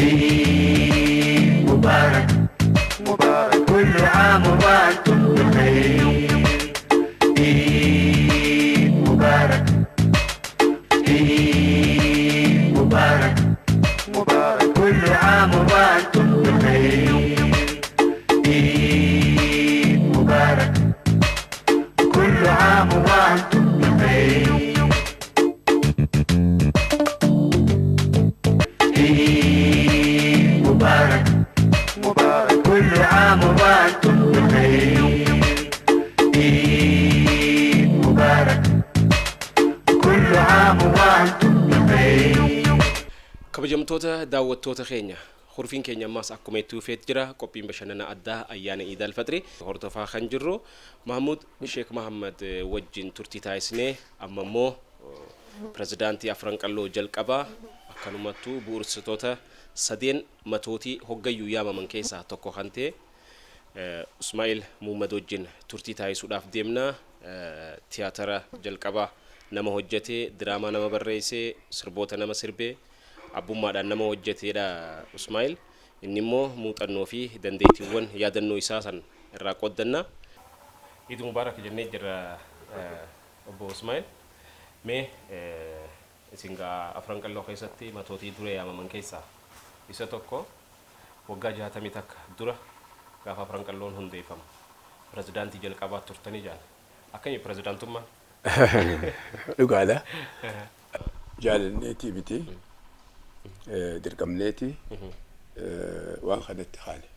عيد مبارك مبارك، كل عام وأنتم بخير. عيد مبارك، عيد مبارك مبارك، كل عام وأنتم بخير. عيد مبارك، كل عام وأنتم بخير. عيد مبارك مبارك، كل عام وأنتم بخير. عيد مبارك، كل عام وأنتم بخير. Kabajamtoota daawwattoota keenya, hurfiin keenya ammaas akkuma itti fufeet jira. Qophiin bashannana addaa ayyaana Iid Alfaxrii hordofaa kan jirru Mahmud Sheek Mahammad wajjin turtii taasisnee, amma immoo pirezidaantii Afran Qalloo jalqabaa, akkanumattuu bu'uursitoota sadeen matootii hoggayyuu yaamaman keessaa tokko kan ta'e Ismaa'il Muummad wajjin turtii taasisuudhaaf deemna. Tiyaatara jalqabaa nama hojjetee, diraamaa nama barreessee, sirboota nama sirbee, abbummaadhaan nama hojjeteedha Ismaa'il. Inni immoo muuxannoo fi dandeettiiwwan yaadannoo isaa san irraa qooddanna. Iid Mubaarak jennee jirra, obbo Ismaa'il. Mee isin gaa Afran Qalloo keessatti matootii dura yaamaman keessaa isa tokko. Waggaa 61 dura gaafa Afran Qalloon hundeeffamu pirezidaantii jalqabaa turtanii jaal. Akkami pirezidaantummaan? Dhugaadha. Jaalanneetii miti. Dirqamneeti waan kanatti kaane.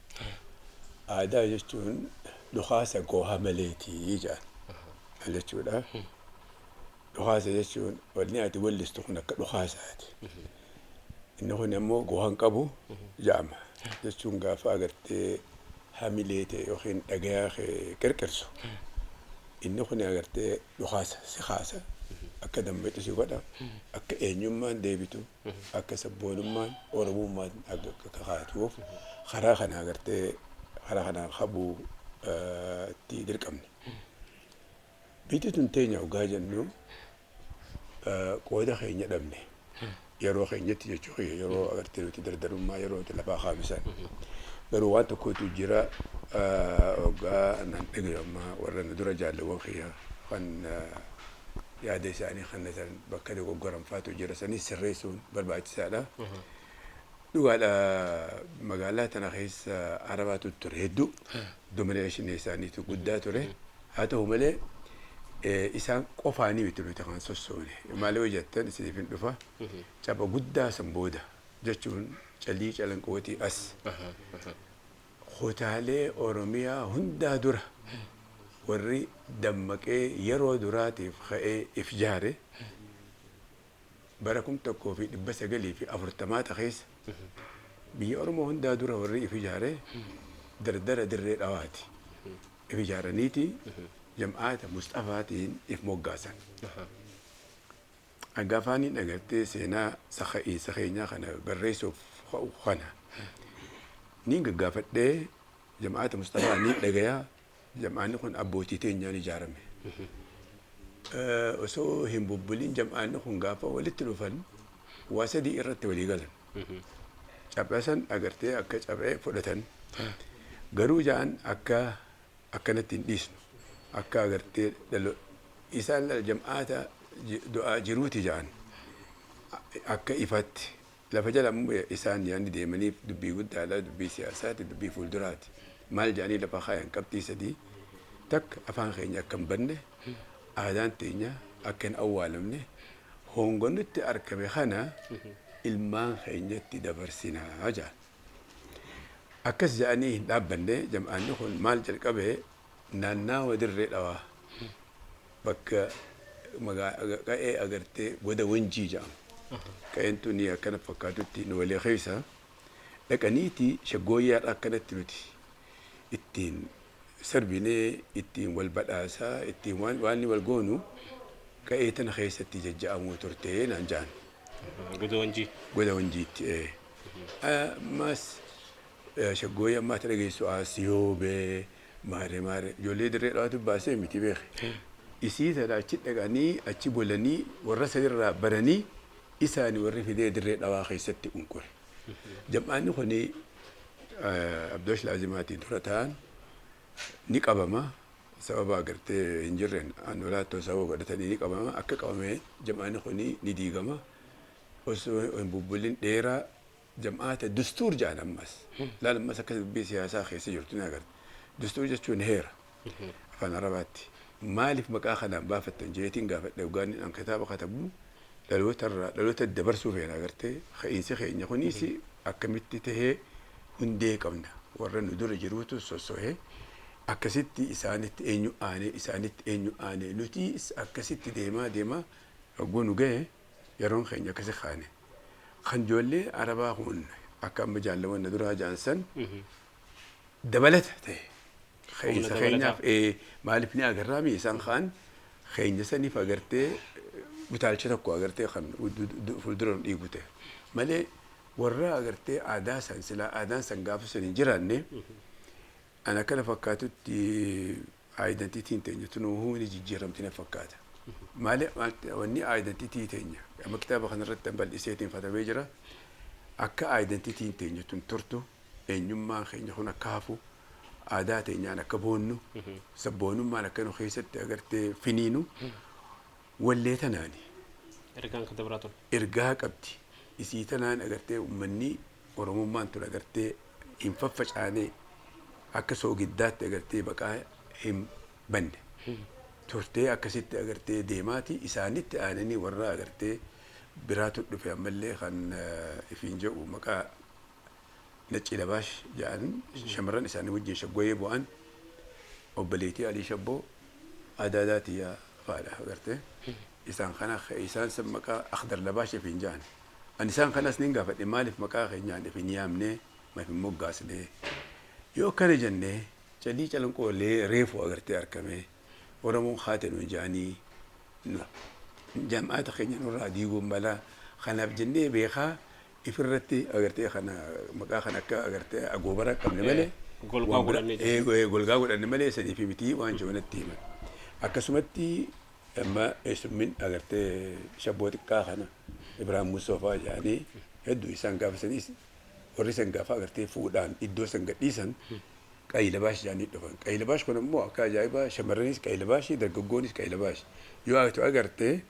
Aadaa jechuun dhukaasa gooha maleetii jedhan. Maal jechuudha? Dhukaasa jechuun wanni ati wallistu kun akka dhukaasaati. Inni kun ammoo gooha hin qabu jedhama. Jechuun gaafa agartee hamilee ta'e yookiin dhagayaa kee qirqirsu, inni kun agartee dhukaasa si kaasa, akka dammaqu si godha, akka eenyummaan deebitu, akka sabboonummaan oromummaan akka kakaatuuf karaa kana agartee karaa kanaan qabuu itti dirqamne. Biyyi tun teenya hoggaa jennu qooda keenya dhabne yeroo keenyatti jechuu kiyya, yeroo agartee nuti dardarummaa, yeroo nuti lafaa kaamisan. Garuu waan tokkotu jira, hoggaa nan dhagayu amma warra nu dura jaalawwan kiyya kan yaada isaanii kan bakka dogoggoran faatu jira, sanis sirreessuun barbaachisaadha. Dhugaadha, magaalaa tana keessa Arabaatu ture hedduu, domination isaaniitu guddaa ture. Haa ta'u malee isaan qofaanii miti nuti kan sossoone. Maal yoo jettan isiniif hin dhufa. Capha guddaa san booda jechuun calii calanqootii as kutaalee Oromiyaa hundaa dura warri dammaqee yeroo duraatiif ka'ee if jaare bara 1940 keessa biyya Oromoo hundaa dura warri if ijaare dardara Dirree Dhawaati. If ijaaraniiti jam'aata Musxafaatiin if moggaasan. Gafaaniin agartee seenaa saka'iinsa keenyaa kana barreessuuf kana niin gaggaafadhee jam'aata Musxafaa niin dhagayaa, jam'aanni kun abbootii teenyaan ijaarame. Osoo hin bubbulin jam'aanni kun gaafa walitti dhufan waa sadii irratti walii galan. Caphasan agartee akka caphee fudhatan, garuu ja'an akka akkanatti hin dhiisnu, akka agartee isaan jam'aata du'aa jiruuti ja'an akka ifatti lafa jala isaan yaanni deemaniif dubbii guddaadha, dubbii siyaasaati, dubbii fuulduraati. Maal jedhanii lafa kaayan? Qabxii sadii: takka, afaan keenya akka hin banne, aadaan teenya akka hin awwaalamne, hongonnutti argame kana ilmaan keenyatti dabarsinaa jedhan. Akkas jedhanii hin dhaabbanne. Jam'aanni kun maal jalqabe? Naannaawa Dirree Dhawaa bakka qa'ee agartee goda Wanjii jedhamu. Qa'een tuni akkana fakkaatutti nu walii keessa dhaqaniiti shaggooyyaadha akkanatti nuti ittiin sirbinee, ittiin wal badhaasaa, ittiin waan wal goonu qa'ee tana keessatti jajja'amuu turte naan ja'an. Goda Wanjii. Goda Wanjiitti. Ammas shaggooyyee ammaa dhageessu asiyoobee maaree maaree ijoollee Dirree Dhawaatu baasee miti beeke. Isii tana achi dhaqanii achi bulanii warra sanirraa baranii isaani warri fidee Dirree Dhawaa keessatti unqure. Jam'aanni kuni Abdoosh Laazimaatiin dura ta'an ni qabama. Sababa agartee hin jirreen aanolaattoo sababa godhatanii ni qabama. Akka qabamee jam'aanni kuni ni diigama. Osoo hin bubbulin dheeraa jam'aata dustuur jedhan ammas. Laal ammas akka dubbii siyaasaa keessa jirtu ni agarta. Dustuur jechuun heera afaan Arabaatti. Maaliif maqaa kanaan baafattan jeetiin gaafadhe hoggaan an kitaaba katabu dhalootarraa dhaloota dabarsuu feena agartee ka'iinsi keenya kunis akkamitti tahee hundee qabna warra nu dura jiruutu sossohee akkasitti isaanitti eenyu aanee isaanitti eenyu aanee nuti akkasitti deemaa deemaa hogguu nu gahe yeroon keenya akkasi kaane. Kan ijoollee Arabaa kun akka amma jaallaman na duraa jaansan dabalata ta'e. Ka'iinsa keenyaaf maaliif ni agarraa mi isaan kaan keenya saniif agartee utaalcha tokko agartee kan fuuldura nu dhiigu ta'e. Malee warra agartee aadaa san silaa aadaan san gaafa san hin jiraanne ana akkana fakkaatutti aayidentiitiin teenya tunuu ni jijjiiramti na fakkaata. Maali wanni aayidentiitii teenya amma kitaaba kanarratti bal'iseetiin katabee jira. Akka aayidentiitiin teenya tun turtu eenyummaan keenya kun akka hafu aadaa teenyaan akka boonnu sabboonummaan akka nu keessatti agartee finiinu wallee tanaani. Ergaan kan dabaraa ture. Ergaa qabdi. Isii tanaan agartee uummanni Oromummaan tun agartee hin faffacaanee akka soogiddaatti agartee baqaa hin banne. Turtee akkasitti agartee deemaati isaanitti aananii warra agartee biraatu dhufe ammallee kan ifiin jedhu maqaa Nacci Labaash jedhan shamarran isaanii wajjin shaggooyee bu'an obboleettii Alii Shabboo Adaadaa Tiyyaa fa'aadha agartee. Isaan kana isaan san maqaa Akhdar Labaash ifiin jedhan. Ani isaan kanas nin gaafadhe maaliif maqaa keenyaan ifiin yaamnee maaf hin moggaasnee. Yoo akkana jennee calii calanqoolee reefu agartee argame Oromoon haate nuun jedhanii jam'aata keenya nurraa diiguun mala kanaaf jennee beekaa ifirratti agartee kana maqaa kana akka agartee agoobara qabne malee Golgaa godhanne jechuudha. Golgaa godhanne malee sanii fi mitii waan jiru himan. Akkasumatti amma eessummin agartee shabboo xiqqaa kana Ibraahim Musoofaa jedhanii hedduu isaan gaafasaniis warri san gaafa agartee fuudhaan iddoo san gadhiisan Qayyilabaash jedhanii dhufan. Qayyilabaash kun immoo akka ajaa'ibaa shamarranis qayyilabaashi dargaggoonis qayyilabaash. Yoo ati agartee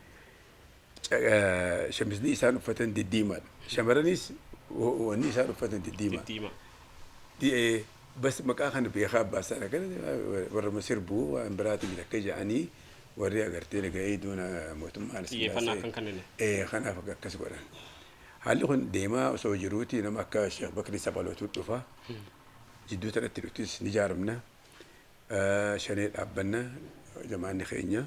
shamisni isaan uffatan diddiimaadha. Shamarranis wanni isaan uffatan diddiimaa. Diddiimaa. Bas maqaa kana beekaa abbaasaa kana warra sirbuu waan biraatiin akka jedhanii warri agartee nagahee duuna mootummaa Xiyyeeffannaa akkan kennine. Kanaaf akkas godhan. Haalli kun deemaa osoo jiruuti nama akka Sheekh Bakrii Saphalootu dhufa. Jidduu tanatti nutis ni jaaramna. Shanee dhaabbanna jamaanni keenya.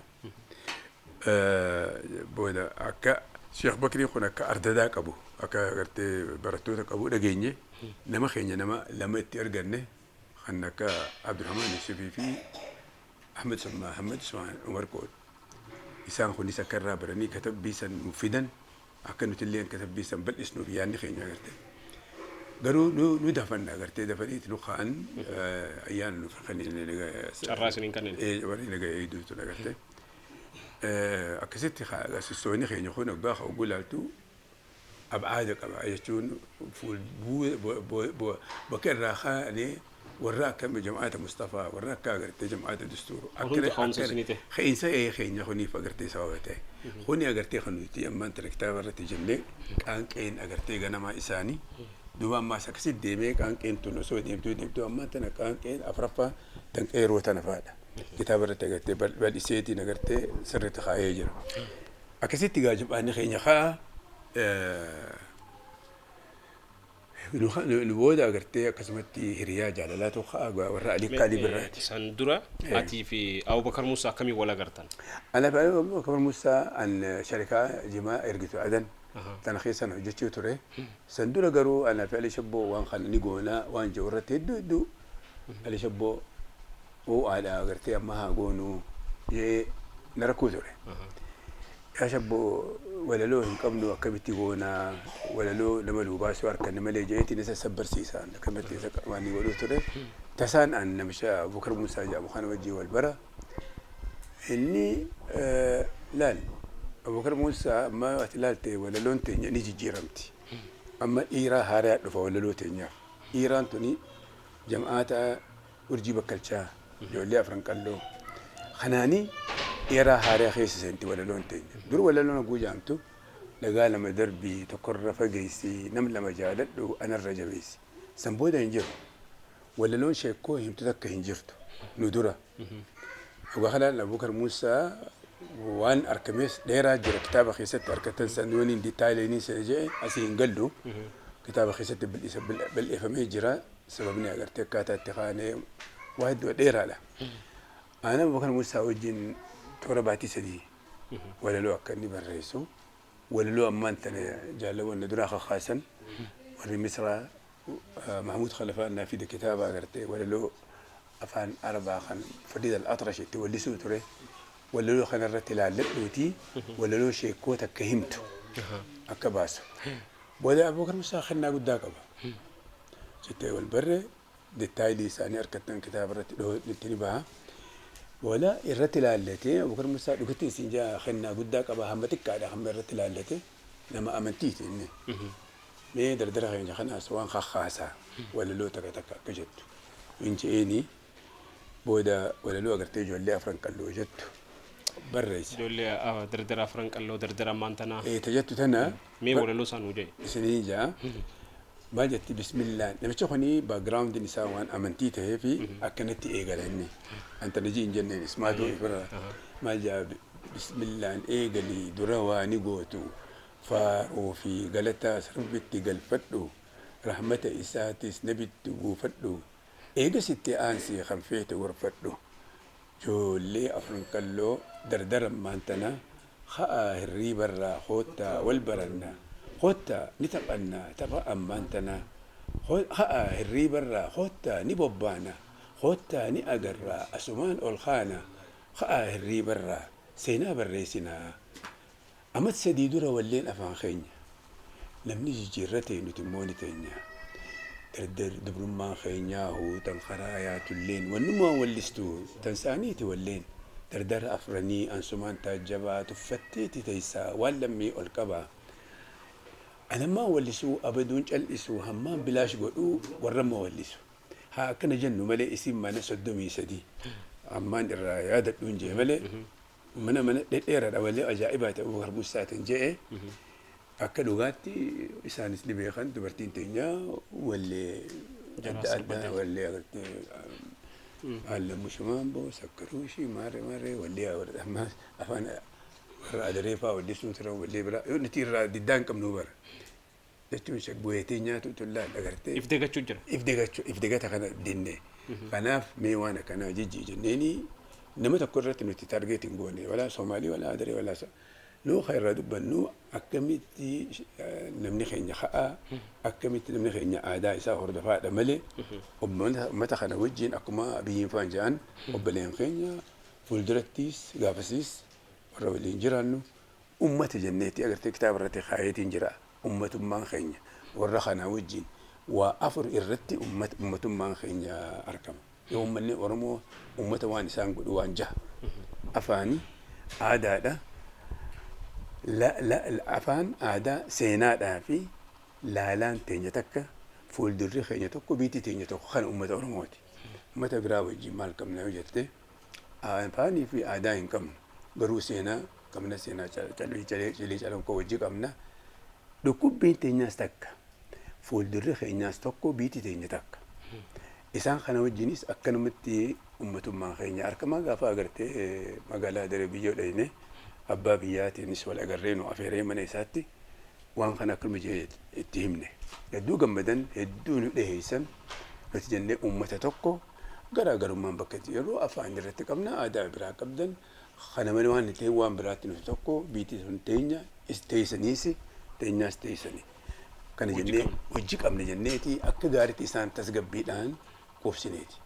Booda akka Sheekh Bakriin kun akka ardadaa qabu akka agartee barattoota qabu dhageenye nama keenya nama lama itti arganne kan akka Abdurrahman Yusufii fi Ahmed Ahmed Usmaan Umar Qood. Isaan kunis akka irraa baranii katabbii san nuuf fidan akka nuti illee katabbii san bal'isnuuf yaadni keenya agartee. Garuu nu dafanna agartee dafaniiti nu ka'an ayyaana nuuf kan Carraa isiniin kennine. Warri naga eegduutu agartee. Akkasitti sossoonni keenya kun waggaa hogguu ilaaltu ab'aada qaba jechuun bakka irraa kaa'anii warra akka jam'aata Mustafaa warra akka agartee jam'aata Dastuur Hundi ka'umsa isinii ta'e. Ka'iinsa keenya kuniif agartee sababa ta'e. Kuni agartee kan nuti ammaan tana kitaaba irratti jennee qaanqeen agartee ganamaa isaanii duuba ammaas akkasitti deemee qaanqeen tun osoo deemtuu deemtuu ammaan tana qaanqeen afuraffaa tan qeeroo tana fa'aadha. Kitaaba irratti agartee bal'iseetiin agartee sirriitti kaa'ee jira. Akkasitti gaa jam'aanni keenya ka'a nu booda agartee akkasumatti hiriyaa jaalalaatu ka'a warra Alii Kaalii Birraati. San dura atii fi Abubakar Musaa akkamiin wal agartan? Ana fi Abubakar Musaa an sharikaa jimaa ergitu adan tana keessan hojjechuu ture. San dura garuu ana fi Ali Shabboo waan kana ni goonaa waan jiru irratti hedduu hedduu Ali Shabboo ho'aadha agartee amma haa goonuu jee na rakkuu ture. Yaa Shabboo walaloo hin qabnu akkamitti goonaa walaloo nama luubaasuu harkanne malee jeetiin isa sabbarsiisaan akkamitti isa waan ni godhuu ture. Tasaan an namicha Abubakar Musaa jedhamu kana wajjin wal bara. Inni laal Abubakar Musaa amma ati ilaalte walaloon teenya ni jijjiiramti. Amma dhiiraa haaraa dhufa walaloo teenyaaf. Dhiiraan tuni jam'aata Urjii Bakkalchaa, ijoollee Afran Qalloo. Kanaanii dhiiraa haaraa keessa seenti walaloon teenya. Dur walaloon haguu jaamtu dhagaa lama darbii tokkorra fageessi, nam lama jaaladhu anarra jabeessi. San booda hin jiru. Walaloon sheekoo himtu takka hin jirtu nu dura. Dhugaa kanaan Abubakar Muusaa waan argames dheeraa jira kitaaba keessatti argatan san yooniin detailiin sana jedhe asii hin gallu. Kitaaba keessatti bal'ifamee jira. Sababni agartee akkaataa itti kaanee waa hedduu dheeraadha. Ana Abubakar Muusaa wajjin toora baatii 3 walaloo akka inni barreessu, walaloo ammaan tana jaalawwan na duraa kakaasan warri Misraa Mahmuud Khalafaa naa fide kitaaba agartee walaloo afaan Arabaa kan Fariid al-Atrash itti wallisuu ture. Walaloo kanarratti ilaalladhuutii walaloo sheekoo takka himtu akka baasu. Booda Abubakar Musaa kennaa guddaa qaba. Jettee wal barree detailii isaanii argattan kitaaba irratti itti ni baha. Booda irratti ilaallatee Abubakar Musaa dhugatti isin jaa kennaa guddaa qaba, hamma xiqqaadha hamma irratti ilaallate, nama amantiiti inni. Mee dardara keenya kanaas waan kakkaasaa walaloo takka takka akka jettu. Inceeni booda walaloo agartee ijoollee Afran Qalloo jettu barreesse. Ijoollee dardara Afran Qalloo, dardara ammaan tanaa. Ta jettu tana. Mee walaloo isaa nuu jedhe. Isinii jaa. Maal jetti bismillah, namicha kuni backgroundiin isaa waan amantii ta'ee fi akkanatti eegala inni. Antanajii hin jenneen ismaatu ifirra. Maal jaa, bismillaan eegalii dura waa ni gootu, faaruu fi galata sirbitti galfadhu, rahmata isaatis nabitti buufadhu, eegasitti aansii kan feete gorfadhu. Ijoollee Afran Qalloo dardara maantana ha'aa hirriibarraa koottaa wal baranna, koottaa ni taphannaa tapha ammaan tana, ha'aa hirriibarraa koottaa ni bobbaana, koottaa ni agarraa asumaan ol kaana, ha'aa hirriibarraa seenaa barreessinaa. Amat 3 dura walleen afaan keenya namni jijjiirrate nuti immoo ni teenya. Dardar dubrummaan keenyaa huutan karaa yaatulleen wannumaan wallistu tan saaniiti walleen. Dardara afranii ansumaan taajjabaa tuffatteeti teessaa waan lammii ol qabaa. Anammaan wallisuu abaduun cal'isuu hammaan bilaash godhuu warramma wallisu. Haa akkana jennu malee isin mana 33 ammaan irraa yaadadhuun jee malee mana dhedheeraadha wallee ajaa'ibaa ta'uu Abubakar Musaatiin jee. Akka dhugaatti isaanis ni beekan, dubartiin teenya wallee adda addaa wallee agartee Haallamuu Shumaamboo, Sakkaruushii, maarree maarree wallee afaan warra Adaree fa'aa wallisuu turan, wallee biraa yoo nuti irraa diddaa hin qabnu bara. Jechuun shaggoyee teenyaatu tullaan agartee. If dagachuu jira. If dagachuu, if dagata kana dinne. Kanaaf mee waan akkanaa jijjii jenneeni nama tokko irratti nuti target hin goone, walaa Soomaalii walaa Adaree walaa nuu kan irraa dubbannu akkamitti namni keenya ka'aa, akkamitti namni keenya aadaa isaa hordofaadha malee uummata kana wajjin akkuma biyyiin faan jedhan obboleen keenya fuuldurattis gaafasiis warra waliin jiraannu uummata jenneetti agartee kitaaba irratti kaayeetiin jira. Uummatummaan keenya warra kana wajjin waa afur irratti uummatummaan keenya argama. Yoo uummanni Oromoo uummata waan isaan godhu waan jaha. Afaani, aadaadha, afaan, aadaa, seenaadhaa fi laalaan teenya takka, fuuldurri keenya tokko, biitti teenya tokko kan uummata Oromooti. Uummata biraa wajjin maal qabna yoo jette, afaanii fi aadaa hin qabnu. Garuu seenaa qabna, seenaa calii calanqoo wajji qabna. Dhukkubbiin teenyaas takka. Fuuldurri keenyaas tokko, biitti teenya takka. Isaan kana wajjinis akkanumatti uummatummaan keenya argama. Gaafa agartee magaalaa Adaree biyyoo dhayne abbaa biyyaatiinis wal agarree nu afeeree mana isaatti waan kana akkanuma jee itti himne. Hedduu gammadan, hedduu nu dhiheessan. Nuti jennee uummata tokko, garaagarummaan bakka itti yeroo afaan irratti qabna, aadaa biraa qabdan kana malee waan ta'e waan biraatti nuti tokko, biitti sun teenya teessaniis teenyaas teessanii. Kana jennee hojii qabna jenneeti akka gaariitti isaan tasgabbiidhaan quubsineeti.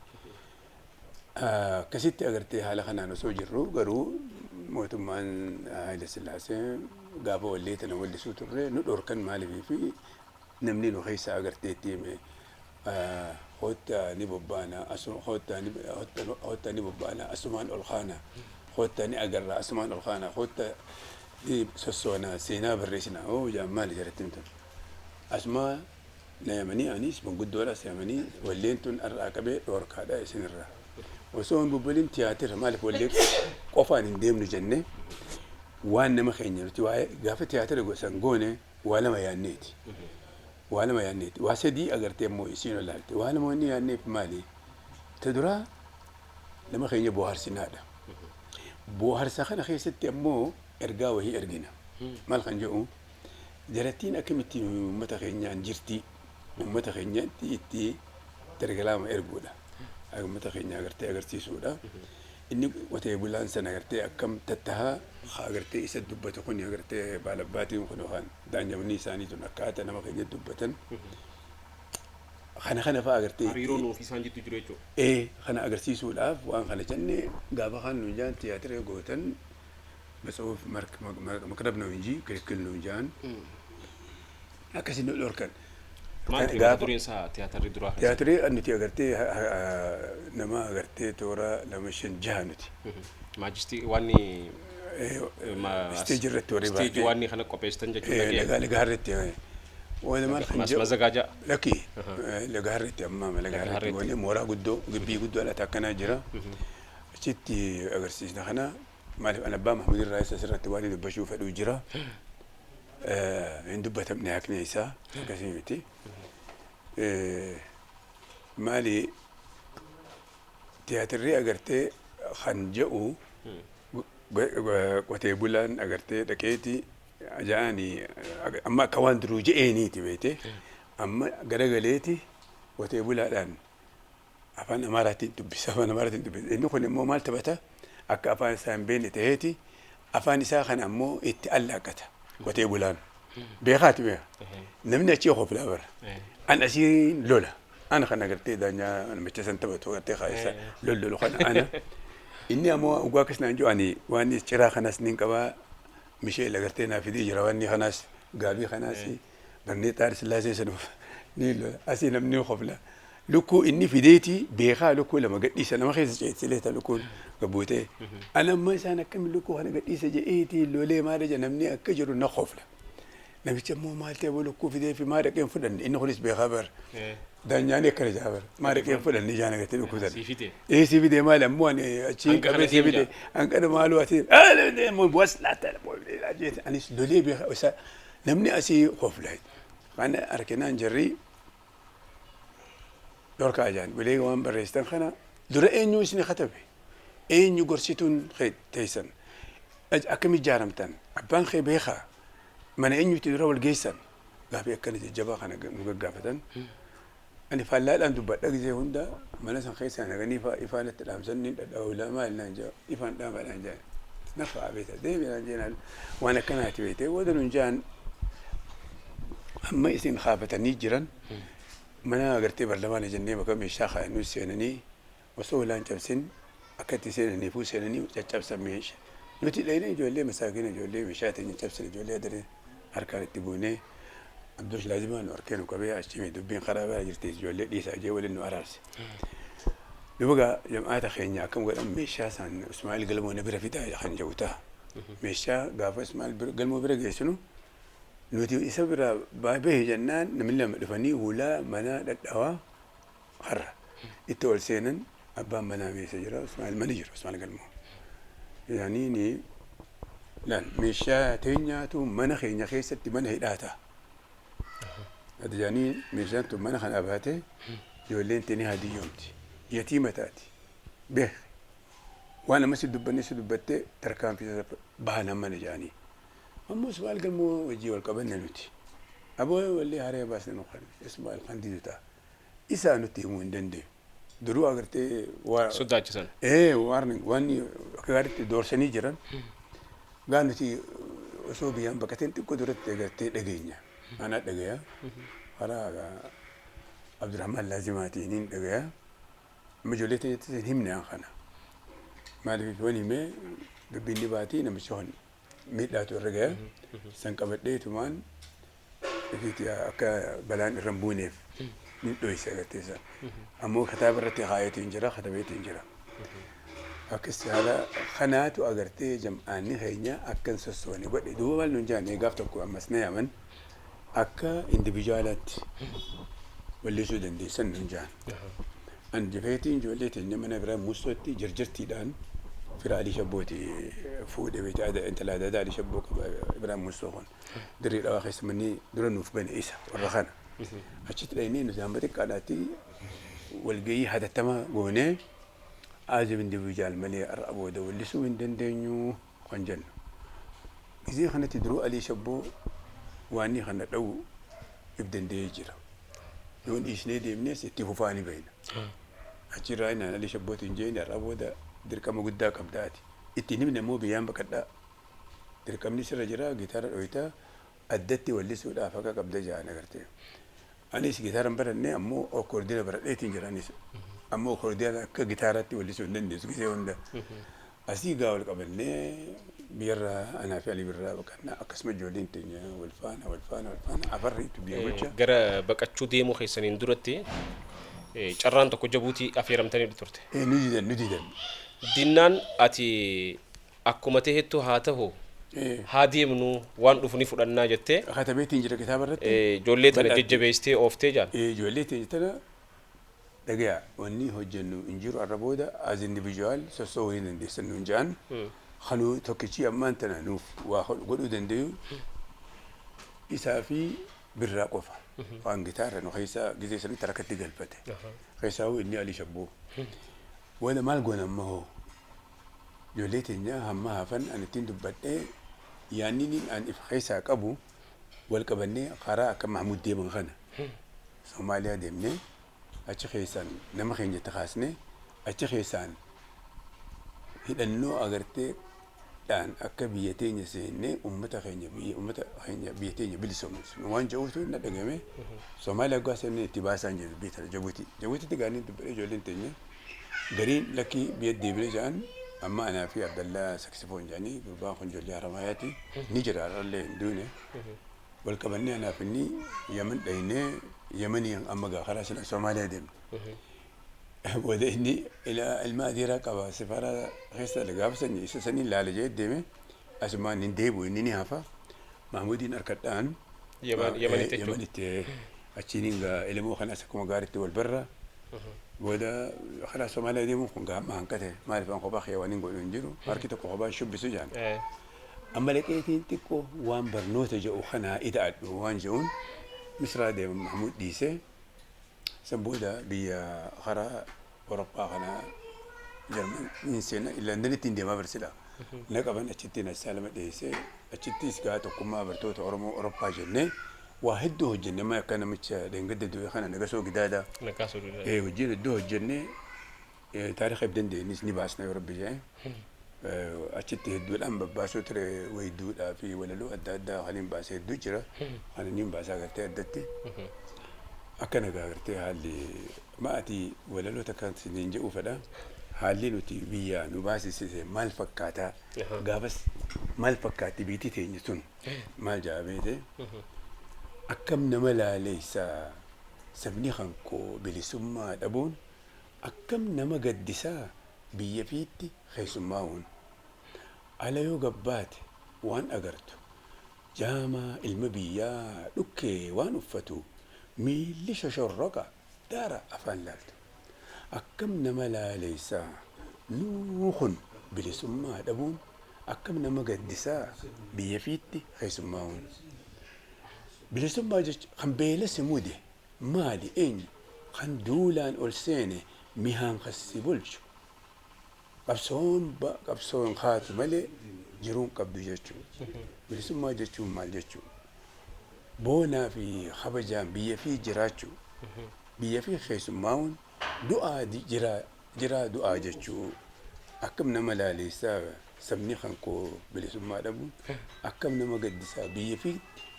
Akkasitti agartee haala kanaan osoo jirru garuu mootummaan Haayile Sillaasee gaafa wallee tana wallisuu turre nu dhorkan. Maaliifii fi namni nu keessa agartee itti hime, hoottaa ni bobbaana, hoottaa ni bobbaana asumaan ol kaana, hoottaa ni agarra asumaan ol kaana, hoottaa ni sossoona seenaa barreessina oo jaan maali jalatti himtan. Asuma na yamanii anis manguddoodhaas yamanii walleen tun irraa qabee dhoorkaadha isinirraa. Osoo hin bubbulin tiyaatira maaliif wallee qofaan hin deemnu jennee waan nama keenya nuti waa'ee gaafa tiyaatira gosan goone waa lama yaanneeti. Waa lama yaanneeti. Waa sadii agartee immoo isiin olaalte. Waa lama wanni yaanneef maali? Ta duraa nama keenya bohaarsinaadha. Bohaarsa kana keessatti ammoo ergaa wahii ergina. Maal kan jedhu jarattiin akkamitti uummata keenyaan jirti uummata keenyatti itti dargalaama erguudha. Uummata keenya agartee agarsiisuudha. Inni qotee bulaan sana agartee akkam tattahaa agartee isa dubbatu kun agartee baalabbaatiin kun yookaan daanyamni isaanii tun akkaataa nama keenya dubbatan. Kana kana fa'aa agartee. Hariiroo nuuf isaan jidduu jiru jechuudha. Ee kana agarsiisuudhaaf waan kana jenne gaafa kan nuun jaan tiyaatira gootan matsuuf maqrab ነው እንጂ ክልክል ነው jaan akkasiin nu dhorkan. Maal ture mata dureen isaa tiyaatarri duraa? Tiyaatirri nuti agartee nama agartee toora lama shan jaha nuti. Maajistii wanni Isteejii irratti warri isteejii wanni kana qopheessitan jechuudha. Lagaa lagaa irratti. Walumaan kan jedhu. Mazagaajaa. Lakki lagaa irratti amma lagaa irratti goonee mooraa guddoo gibbii guddoo alatti akkanaa jira. Achitti agarsiisna kana maaliif an abbaa Mahmud irraa isa asirratti waan dubbachuu fedhuu jira. Hin dubbatamne haqni isaa akkasii miti. Maali tiyaatirri agartee kan jedhu qotee bulaan agartee dhaqeeti ja'anii amma akka waan duruu je'eeniiti beete amma garagaleeti qotee bulaadhaan afaan Amaaraatiin dubbisa afaan Amaaraatiin dubbisa inni kun immoo maal taphata akka afaan isaa hin beekne ta'eeti afaan isaa kana ammoo itti allaaqata qotee bulaan beekaati beeka namni achii hoflaa bara an asii lola ana kan agartee daanyaa namicha san taphatu agartee kaayisa lollolu kana ana inni ammoo dhugaa akkas naan jiru ani waan ciraa kanas nin qabaa misheel agartee naa fidii jira wanni kanaas gaabii kanaas barnee xaar sillaasee sanuuf ni lola asii namni hofla lukkuu inni fideeti beekaa lukkuu lama gadhiisa nama keessa ceetsileeta lukkuun gabbuutee ana amma isaan akkami lukkuu kana gadhiisa je'eeti lolee maal jedha namni akka jiru na hofla namicha immoo maal ta'e lukkuu fidee fi maa dhaqeen fudhanne inni kunis beekaa bara daanyaanii akkana jaa bara maa dhaqeen fudhanne ijaan agartee lukkuu sana. Sii fide. Ee si fide maal ammoo ani achi qabee si fide hanqana maaloo ati waslaata anis lolee beekaa isa namni asii hofla kana arginaan jarri dhorkaa jaan bilee waan barreessitan kana dura eenyu isin katabe eenyu gorsituun teessan akkami ijaaramtan abbaan kee beekaa mana eenyuti dura wal geessan gaafii akkana jajjabaa kana nu gaggaafatan ani faallaadhaan dubbadha gisee hunda mana san keessa naganii ifaan itti dhaamsan ni dhadhaa'u maal naan jaa ifaan dhaamadhaan jaa nafa beeta deemi naan jeenaan waan akkanaati beete wada nun jaan amma isin kaafatanii jiran mana agartee barlamaana jennee bakka meeshaa kaa'annuu seenanii osoo olaan cabsin akka itti seenaniifuu seenanii caccabsan meeshaa nuti dhayne ijoollee masaakina ijoollee meeshaa ta'e caccabsan ijoollee adaree harkaan itti buunee Abdul Laazimaa nu harkee nu qabee achi dubbiin karaa bira jirti ijoollee dhiisaa jee waliin nu araarse. Duuba gaa jam'aata keenya akkam godhan meeshaa isaan Ismaa'eel Galmoo na bira fidaa kan jedhu ta'a. Meeshaa gaafa Ismaa'eel Galmoo bira geessinu nuti isa bira bahe jennaan namni lama dhufanii hulaa mana dhadhaawaa har'a itti ol seenan abbaan manaa meeshaa jira Ismaa'eel mana jira Ismaa'eel Galmoo. Yaanii ni laal meeshaa teenyaatu mana keenya keessatti mana hidhaa ta'a. Ati meeshaan tun mana kana baate ijoolleen teenii hadiyyoomti. Yatiima taati. Beek. Waan amma si dubbanne si dubbattee tarkaanfii bahan mana jaanii. Ammoo Ismaa'eel Galmoo wajjii wal qabanne nuti. Aboo wallee haree baasne nu kan Ismaa'eel kan didu ta'a. Isaa nutti himuu hin dandeenyu. Duruu agartee waa. Sodaachisan. Ee waan waan akka gaariitti doorsanii jiran. Gaa nuti osoo biyyaan baqateen xiqqoo duratti agartee dhageenya. Ana dhagaya. Karaa Abdurrahman Laazimaatiin hin dhagaya. Amma ijoollee teenyatti hin himne an kana. Maaliif yoon himee dubbiin ni baatii namichi kun miidhaatu irra gaya. San qabadheetumaan ifiitti akka balaan irra hin buuneef ni dhoyse agartee san. Ammoo kitaaba irratti kaayeetiin jira katabeetiin jira. Akkas haala kanaatu agartee jam'aanni keenya akka hin sossoone godhe duuba maal nuun jaanne gaaf tokko ammas na yaaman Akka individualaatti wallisuu dandeessan nun jaan. An jafeetiin ijoollee teenya mana biraa Mustootti jirjirtiidhaan fira Alii Shabbooti fuudhe beekte, intala aadaa Alii Shabboo qaba Ibrahim Mustoo kun. Dirree Dhawaa keessa manni dura nuuf bane isa warra kana. Achitti dhaynee nuti hamba xiqqaadhaatti walgahii hatattama goonee as individual malee har'a booda wallisuu hin dandeenyu kan jennu. Gizee kanatti duruu Alii Shabboo waan kana dha'u if danda'ee jira. Yoon dhiisnee deemnes itti fufaa ni beekna. Achirraa inni Alii Shabbootiin jeen har'a booda dirqama guddaa qabdaati. Ittiin himne immoo biyyaan baqadhaa. Dirqamni sirra jira, gitaara dhohitaa addatti wallisuudhaaf akka qabda jaan agartee. Anis gitaara hin baranne, ammoo akkoordiina baradheetiin jira anis. Ammoo akkoordiina akka gitaaraatti wallisuu hin dandeessu gisee hunda. Asii gaa wal qabannee biyyarraa anaa fi Alii Birraa baqannaa, akkasuma ijoolleen teenya wal faana wal faana wal faana afarriitu biyya bulcha. Gara baqachuu deemuu keessaniin duratti carraan tokko Jabuutii affeeramtanii turte. Nu didan, nu didan. Dinnaan ati akkuma ta'ettu haa ta'u, haa deemnu, waan dhufu ni fudhannaa jettee Katabeetiin jira kitaaba irratti. Ijoollee tana jajjabeessitee ooftee jaan. Ijoollee teenya tana dhagaya, wanni hojjennu hin jiru, har'a booda as individual sossoo'uu hin dandeessan nuun jaan. Kanuu tokkichi ammaan tana nuuf waa godhuu dandayu isaa fi Birraa qofa. Waan gitaara nu keessaa gizee sanitti harkatti galfate. Keessaa inni Alii Shabboo. Wala maal goona amma hoo? Ijoollee teenya hamma hafan ani ittiin dubbadhee yaanni an if keessaa qabu wal qabannee karaa akka Mahmud deeman kana Soomaaliyaa deemnee achi keessaan nama keenya itti kaasnee achi keessaan hidhannoo agartee dhaan akka biyya teenya seennee uummata keenya biyya teenya bilisoomsinu waan jedhuutu na dhagame. Soomaaliyaa gaafa seennee itti baasaan jiru biyya tana Jabuutii. Jabuutiitti gaanii dubbadhee ijoolleen teenya gariin lakkii biyya deebinee jedhan, amma anaa fi Abdallaa Saksifoon jedhanii gurbaan kun ijoollee Haramaayaati ni jira, har'allee hin duune. Wal qabannee anaaf inni Yaman dhaynee, Yamanii amma gaa karaa sila Soomaaliyaa deemne. Booda inni ilma adeeraa qaba sifaraa keessa gaafa sanii isa saniin laala jee deeme, asumaan hin deebi'u, inni ni hafa. Mahmuudiin harkadhaan. Yamanitti jechuudha. Yamanitti achiin gaa ilmoo kanas akkuma gaariitti wal barra. Booda karaa Soomaaliyaa deemuun kun gaa amma hanqate, maaliif an kophaa kee waan hin godhu hin jiru, harki tokko kophaa shubbisu jaan. Amma dhaqeetiin xiqqoo waan barnoota jedhu kanaa ida'adhu waan jedhuun Misraa deema, Mahmuud dhiisee. San booda biyya karaa Awurooppaa kana Jarman hin seena, Londonitti hin deemaa barsiidha. Na qaban, achitti asylum dhiyeessee achittis gaa tokkummaa bartoota Oromoo Awurooppaa jennee waa hedduu hojjenne, amma akka namicha dheengadda du'e kana Nagasoo Gidaadaa. Nagaasoo Gidaadaa. Hojiin hedduu hojjennee taarika if dandeenyis ni baasna yoo Rabbi jedhe. Achitti hedduudhaan babbaasuu ture, weedduudhaa fi walaloo adda addaa kan hin baase hedduu jira. Kan inni hin baasaa gartee addatti. Akkana gaa gartee haalli ma'ati walaloo takka siniin jedhuu fedha. Haalli nuti biyya nu baasisise maal fakkaataa? Gaafas maal fakkaatti biitii teenya sun maal jaa beete? Akkam nama laaleessaa sabni kan koo bilisummaa dhabuun, akkam nama gaddisaa biyya fiitti keessummaa'uun. Ala yoo gabbaate waan agartu jaamaa ilma biyyaa dhukkee waan uffatu, miilli shoshorroqa daara afaan laaltu. Akkam nama laaleessaa nuu kun bilisummaa dhabuun, akkam nama gaddisaa biyya fiitti keessummaa'uun. Bilisummaa jechuun kan beela si mude maali eenyu, kan duulaan ol seene mihaan kan si bulchu, qabsoon kaatu malee jiruun qabdu jechuudha. Bilisummaa jechuun maal jechuudha? Boonaa fi kabajaan biyya fi jiraachuu. Biyya fi keessummaa'uun du'aa jiraa jiraa du'aa jechuu. Akkam nama laaleessaa sabni kan koo bilisummaa dhabuun, akkam nama gaddisaa biyya fi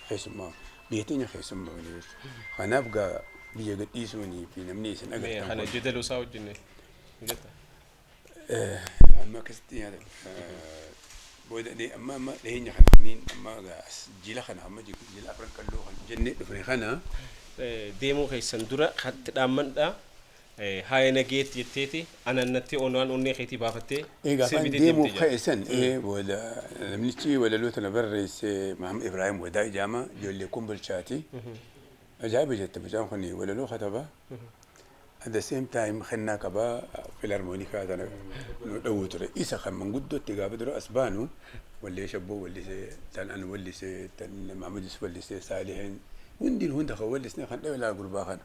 keessummaa, biyya teenya keessummaa jechuudha. Kanaaf gaa biyya gadhiisuunii fi namni isin agartan Kana kun jedaluu isaa wajjin jetta. Amma akkasitti nyaata booda amma dhiyeenya kana niin amma gaa as jila kana amma jila Afran Qalloo kan jennee dhufne kana Deemuu keessan dura hatti dhaammadha. Haaya nageetti jetteeti anannatti onaan onnee keetii baafattee Egaa afaan sirbitee deemuuf deemte ka'e san booda namnichi walaloo tana barreesse Mahamad Ibrahim Wadaa Ijaama ijoollee Kombolchaati. Ajaa'iba jette, mucaan kun walaloo kataba. At the same time kennaa qabaa, filarmoonikaa tana nu dhawwu ture. Isa kan manguddootti gaafa dura as baanu wallee shabboo wallisee, tan an wallisee, tan Mahamad Yusuf wallisee, Saalihin hundi hunda kan wallisne kan dhawe laa gurbaa kana.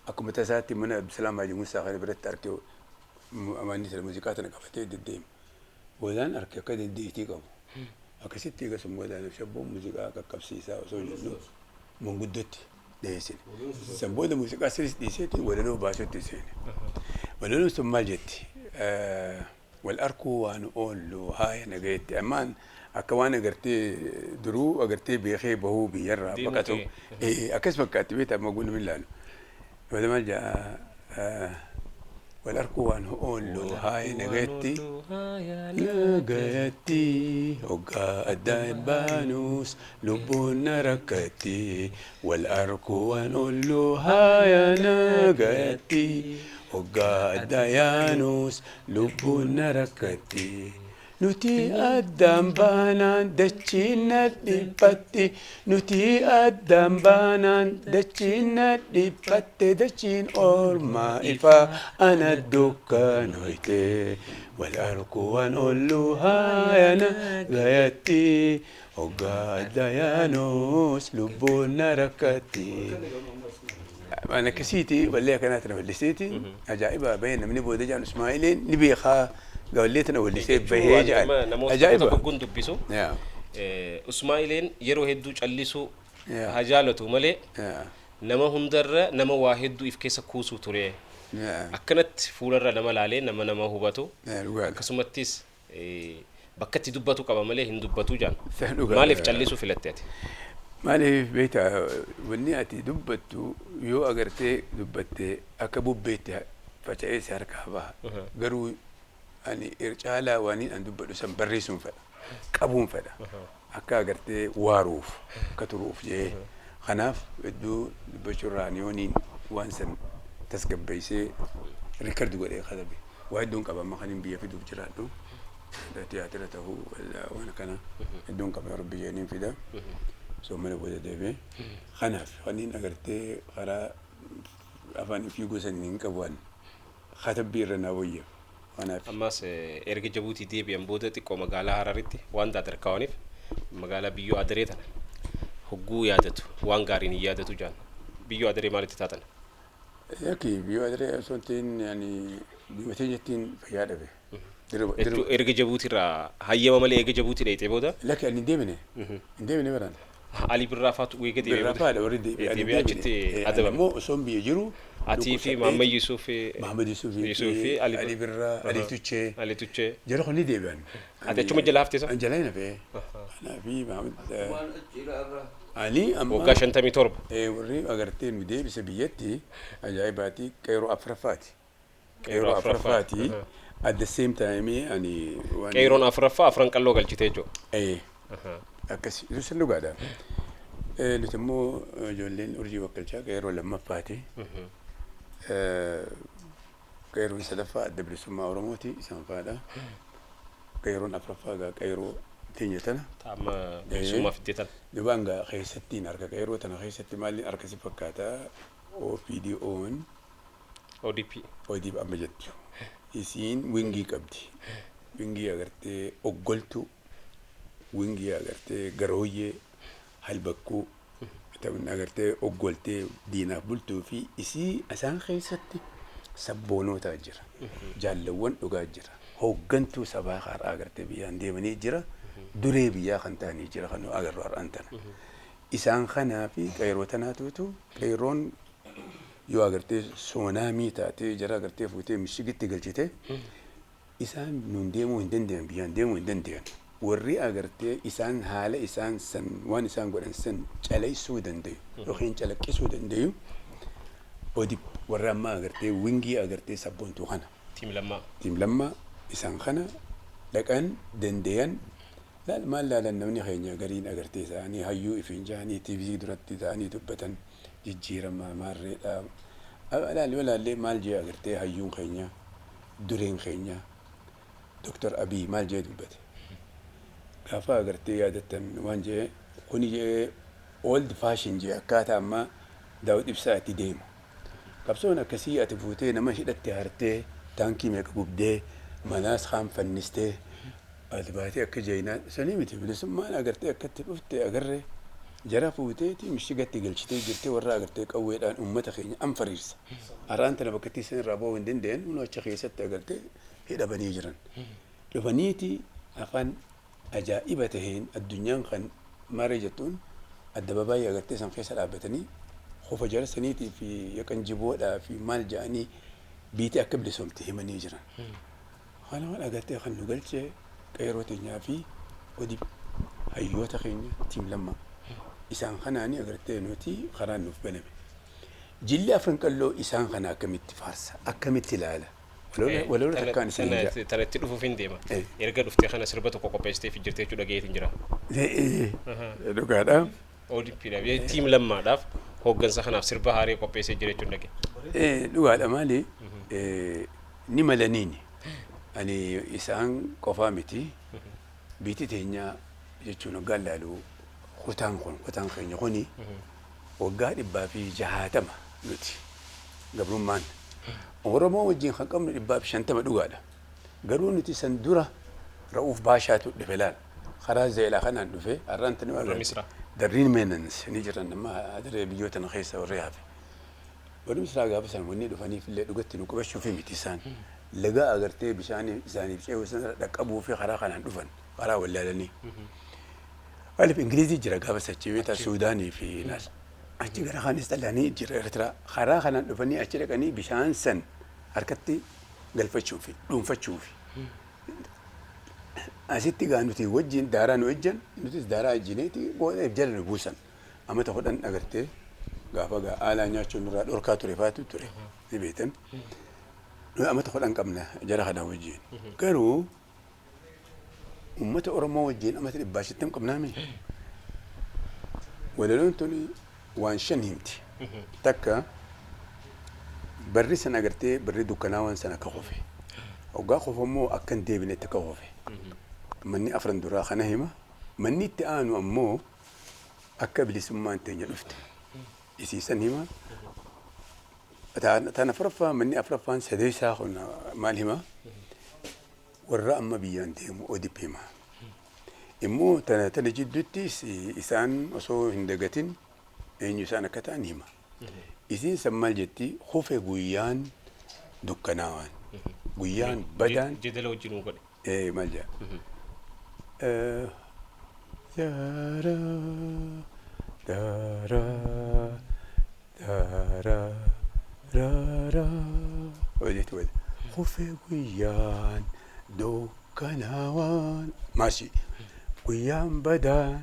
Akkuma tasaatti mana Abdusalaam Haji Musaa kana biratti arge, amaanni sana muuziqaa tana qabatee deddeema. Boodaan arge akka dandeettii qabu. Akkasitti egaa sun boodaan shabboon muuziqaa qaqqabsiisaa osoo jennu manguddootti dhiyeessine. San booda muuziqaa siris dhiiseeti walaloo baasutti seene. Walaloon sun maal jetti? Wal arkuu waan oollu haaya nagayetti. Ammaan akka waan agartee duruu agartee beekee bahuu biyyarraa Deemuu baqatu. ta'e. Akkas fakkaatti beektaa, amma guun ilaalu. Booda maal jedha? Wal arkuu waan oollu haaya nagayetti. Nagayatti hoggaa addaan baanus lubbuun na rakkatti. Wal arkuu waan oollu haaya nagayatti, hoggaa addaan yaanus lubbuun na rakkatti. Nuti addaan baanaan dachiin na dhiphatti, nuti addaan baanaan dachiin na dhiphatte, dachiin ormaa ifaa ana dukkanoyte. Wal arkuu waan oollu haaya nagayatti, hoggaa adda yaanus lubbuun na rakkatti. Waan akkasiiti, wallee akkanaatti na walliseeti. Ajaa'iba bahee namni booda jaan Ismaa'iliin ni beekaa wallee tana wallisee bahee jaan. Namoota Ajaa'iba. tokko kun dubbisu. Usmaa'ileen yeroo hedduu callisuu haa jaalatu malee nama hundarra nama waa hedduu if keessa kuusuu ture. Akkanatti fuularra nama laalee nama nama hubatu. Dhugaadha. Akkasumattis bakka itti dubbatu qaba malee hin dubbatu jaan. Dhugaadha. Maaliif callisuu filatte ati? Maaliif beektaa, wanni ati dubbattu yoo agartee dubbattee akka bubbeetti faca'ee si harkaa baha. Garuu ani caalaa waan an dubbadhu san barreessuun fedha. Qabuun fedha. Akka agartee waaruuf akka turuuf jee. Kanaaf hedduu dubbachuurraa ani yooniin waan san tasgabbeessee record godhee katabe. Waa hedduun qaba amma kan hin biyya fiduuf jiraadhu. Tiyaatira ta'uu waan akkana hedduun qaba, rabbi jeeniin fida. Soomana booda deebi'ee. Kanaaf kanneen agartee karaa afaan fiiguu san hin qabu, an katabbii irra naa wayya. Kanaaf. Ammas erga Jabuutii deebi'an booda xiqqoo magaalaa Hararitti waan daadarkaawaniif magaalaa biyyoo Adaree tana hogguu yaadatu waan gaariin hin yaadatu jaan. Biyyoo Adaree maalitti taatan? Yakki biyyoo Adaree osoo hin ta'in ani biyya teenyattiin fayyaa dhabe. Jechuun erga Jabuutiirraa hayyama malee erga Jabuutii dheeyxee booda. Lakki, ani hin deemine. Hin deemine baraan. Ali Birraa faatu eega deebi'ee Birraa booda. faadha warri deebi'e. Deebi'ee achitti adabame. Immoo osoo biyya jiru. Atii fi Mahammad Yuusuf. Mahammad Yuusuf Yuusuf fi Ali Birraa, Ali Tuchee. Ali Tuchee. Jara kun ni deebi'an. Ati achuma jala haftee sa? An jala hin hafee. Anaa fi Mahammad Ali amma. Waggaa 57. Warri agartee nu deebise biyyatti ajaa'ibaati, qeeroo afuraffaati. Qeerroo Qeeroo afuraffaati. Afuraffaati. At the same time ani waan. Qeerroon afuraffaa afran qalloo galchitee jechuudha. Akkasi sun dhugaadha. Nuti immoo ijoolleen urjii wakkalchaa qeerroo lammaffaati. Qeerroon sadaffaa Adda Bilisummaa Oromooti, isaan fa'aadha. Qeerroon afuraffaa egaa qeerroo teenya tana. Amma bilisummaa fiddee tana. Dubaan gaa keessattiin harka qeerroo tana keessatti maaliin harka si fakkaata, OPDO'n ODP. ODP amma jettu. Isiin wingii qabdi. Wingii agartee oggoltuu, wingii agartee garooyyee, halbakkuu, ta'uun agartee oggoltee diinaaf bultuu fi isii isaan keessatti sabboonotaa jira. Jaallawwan dhugaa jira. Hooggantuu sabaa har'aa agartee biyyaan deemanii jira. Duree biyyaa kan ta'anii jira kan nu agarru har'aan tana. Isaan kanaa fi qeerroo tanaatuutu, qeerroon yoo agartee soonaamii taatee jara agartee fuutee mishigitti galchite isaan nun deemuu hin danda'an, biyyaan deemuu hin danda'an. Warri agartee isaan haala isaan san waan isaan godhan san calaqqisuu danda'u yookiin calaqqisuu danda'u ODP warra ammaa agartee wingii agartee sabboontuu kana. Team Lammaa. Team Lammaa isaan kana dhaqan danda'an. Laal maal laalan, namni keenya gariin agartee isaanii hayyuu ifiin jahanii TV duratti ta'anii dubbatan jijjiirama maarreedha. Alaalli walaallee maal jee agartee hayyuun keenya dureen keenya Dr. Abiy maal jee dubbate. Gaafa agartee yaadattan waan jee kuni jee old fashion jee akkaataa ammaa Daawud Ibsaa itti deemu. Qabsoon akkasii ati fuutee nama hidhatte hartee taankii meeqa gubdee manaas kaan fannistee ati baatee akka jeenaa sanii miti. Bilisummaan agartee akkatti dhufte agarree jara fuuteeti mishigatti galchitee jirtee warra agartee qawweedhaan uummata keenya anfariirsa. Har'aan tana bakka itti irraa ba'uu hin dandeenye nu achi keessatti agartee hidhamanii jiran. Dhufaniiti afaan ajaa'iba taheen addunyaan kan maaree jettuun addababaayii agartee san keessa dhaabbatanii qofa jara saniitii fi yaqan jiboodhaa fi maal jedhanii biitii akka bilisoomte himanii jiran. Kana waan agartee kan nu galchee qeeroo teenyaa fi odii hayyoota keenya tiim lammaa. Isaan kanaanii agartee nuti karaan nuuf baname. Jilli Afran Qalloo isaan kana akkamitti faarsa? Akkamitti ilaala? Walola takkaan isin hin jaa. Tana itti dhufuuf hin deema. Erga dhuftee kana sirba tokko qopheessitee fi jirtee jechuudha dhageetiin jira. Dhugaadha. ODP-dhaaf tiim lammaadhaaf hooggansa kanaaf sirba haarii qopheessee jira jechuun dhage. Dhugaadha maali? Ni malaniini. Ani isaan qofaa miti. Biitti teenyaa jechuun waggaa ilaalu kutaan kun kutaan keenya kuni waggaa 160 nuti gabrummaan. Oromoo wajjin kan qabnu 150 dhugaadha. Garuu nuti san dura Ra'uuf Baashaatu dhufe laal. Karaa Zeelaa kanaan dhufe har'aan tani Warra Misraa. Darriin Meenans ni jiran amma adiree biyyoota na keessa warri hafe. Warri Misraa gaafa san wanni dhufaniif illee dhugatti nu qubachuufi miti isaan. Laga agartee bishaan isaaniif ce'uu sana dhaqqabuu fi karaa kanaan dhufan karaa wallaalanii. Maaliif Ingilizii jira gaafa sachi beektaa Suudaanii fi naas. Achi gara kaanis xalaanii jira Eertiraa. Karaa kanaan dhufanii achi dhaqanii bishaan san harkatti galfachuufi dhuunfachuufi. Asitti gaa nuti wajjin daaraa nu ejjan nutis daaraa ejjineeti booda jala nu buusan. Amata 10 agartee gaafa gaa aalaa nyaachuun nurraa dhorkaa ture faatu ture ni beektan. Nuyi amata 10 qabna jara kanaa wajjin. Garuu uummata Oromoo wajjin amata 150 qabnaami. Walaloon tuni waan shan himti. Takka barri san agartee barri dukkanaa waan san akka qofe. Hoggaa qofa immoo akka hin deebinetti akka qofe. Manni afran duraa kana hima. Manni itti aanu ammoo akka bilisummaan teenya dhufte. Isiisan hima. Tan afuraffaa manni afuraffaan sadeessaa kun maal hima? Warra amma biyyaan deemu ODP hima. Immoo tana tana jidduuttis isaan osoo hin dagatin eenyu isaan akka ta'an hima. Isiin san maal jetti? Kufe guyyaan dukkanaawaan. Guyyaan badaan. Jedala wajjin nuu godhe. Maal jedha? Daara daara daara raara wajeeti waje. Kufe guyyaan dukkanaawaan. Maashi. Guyyaan badaan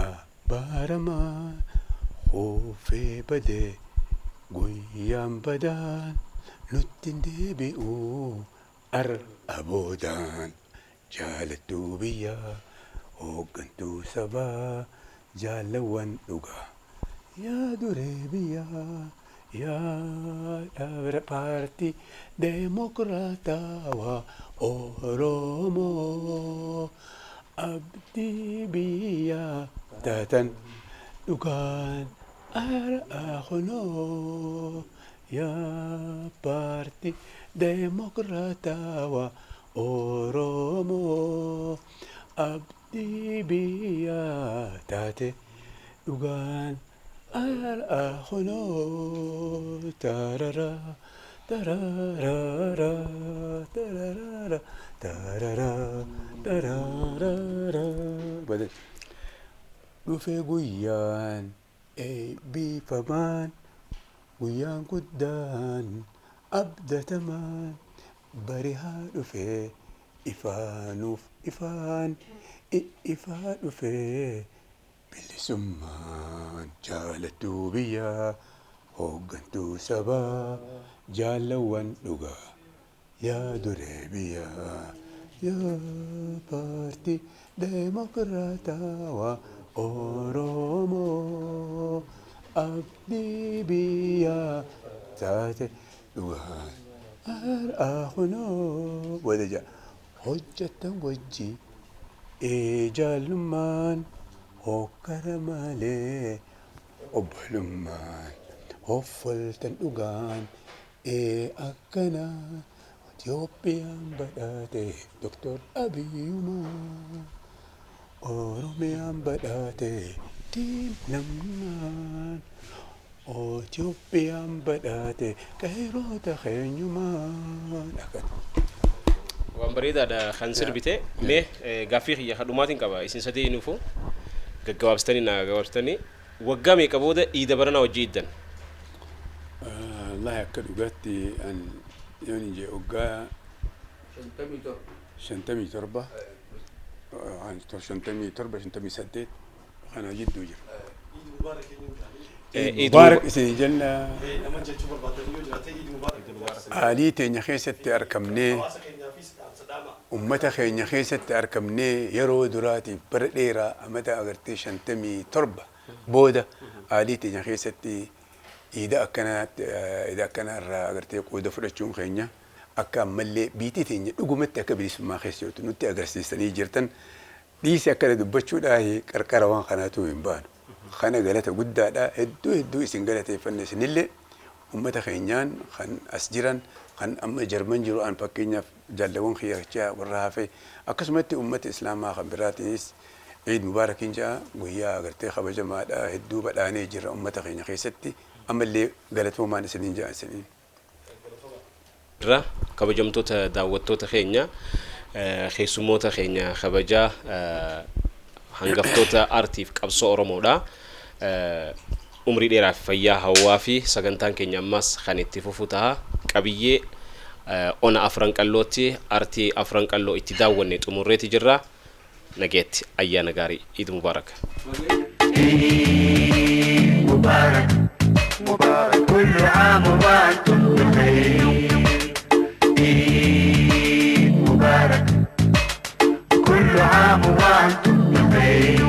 abaaramaan kufee badee guyyaan badaan nutti hin deebi'u ar'a boodaan jaalattuu biyyaa hooggantuu sabaa jaalawwan dhugaa yaa duree biyyaa yaa dhaabara paartii deemokiraatawaa Oromoo abdii biyyaa taatan dhugaan ar'a kunoo yaa paartii deemokiraatawaa Oromoo abdii biyyaa taate dhugaan ar'a kunoo tarara tararara tararara tarara tararara badal. Dhufe guyyaan eebbifamaan guyyaan guddaan abdatamaan barihaa dhufe ifaanuuf ifaan ifaa dhufe bilisummaan jaalattuu biyyaa hooggantuu sabaa jaalawwan dhugaa yaa duree biyyaa yaa paartii deemokiraatawaa Oromoo abdii biyyaa Taate dhugaan har'aa kunoo booda jaa hojjetan wajji jaallummaan hokkara malee obbolummaan hoffoltan dhugaan akkana Itoophiyaan badhaate Doktor Abiyyumaan Oromiyaan badhaate Tiim Lammaan Itoophiyaan badhaate qeerroota keenyumaan akkana. Waan bareedaadha kan sirbite. Mee gaaffii kiyya dhumaatiin qaba isin sadii nuufu gaggabaabsitanii naa gabaabsitanii waggaa meeqa booda iida baranaa hojii iddan? Wallahi akka dhugaatti an yoon hin waggaa 57, 57, 58 kana jidduu jira. Iid Mubaarak isin jenna. Aalii teenya keessatti argamnee, ummata keenya keessatti argamnee, yeroo duraatiif bara dheeraa amata agartee 57 booda aalii teenya keessatti iida akkanaatti iida akkanaa irraa agartee qooda fudhachuun keenya akka ammallee biitii teenya dhugumatti akka bilisummaa keessa jirtu nutti agarsiisanii jirtan. Dhiisi akkana dubbachuudhaa qarqara waan kanaatu hin baanu. Kana galata guddaadha, hedduu hedduu isin galateeffanne. Isinillee ummata keenyaan kan as jiran, kan amma Jarman jiru, an fakkeenyaaf jaalawwan kiyyachaa warra hafe, akkasumatti ummata islaamaa kan biraatiinis Eid Mubaarakiin ja'a. Guyyaa agartee kabajamaadha, hedduu badhaanee jira ummata keenya keessatti. Ammallee galatoomaan isiniin ja'a isiniin. Irra kabajamtoota daawwattoota keenya, keessummoota keenya kabajaa, hangaftoota aartiif qabsoo Oromoodha. Umrii dheeraa fi fayyaa hawwaa fi sagantaan keenya ammas kan itti fufu ta'a. Qabiyyee ona Afran Qallootti aartii Afran Qalloo itti daawwanne xumurreeti jirra. Nageetti, ayyaana gaarii, Iid Mubaarak. مبارك مبارك كل عام وأنتم بخير. عيد مبارك، كل عام وأنتم بخير.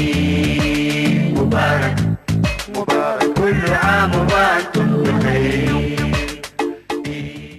عيد مبارك مبارك كل عام وأنتم بخير.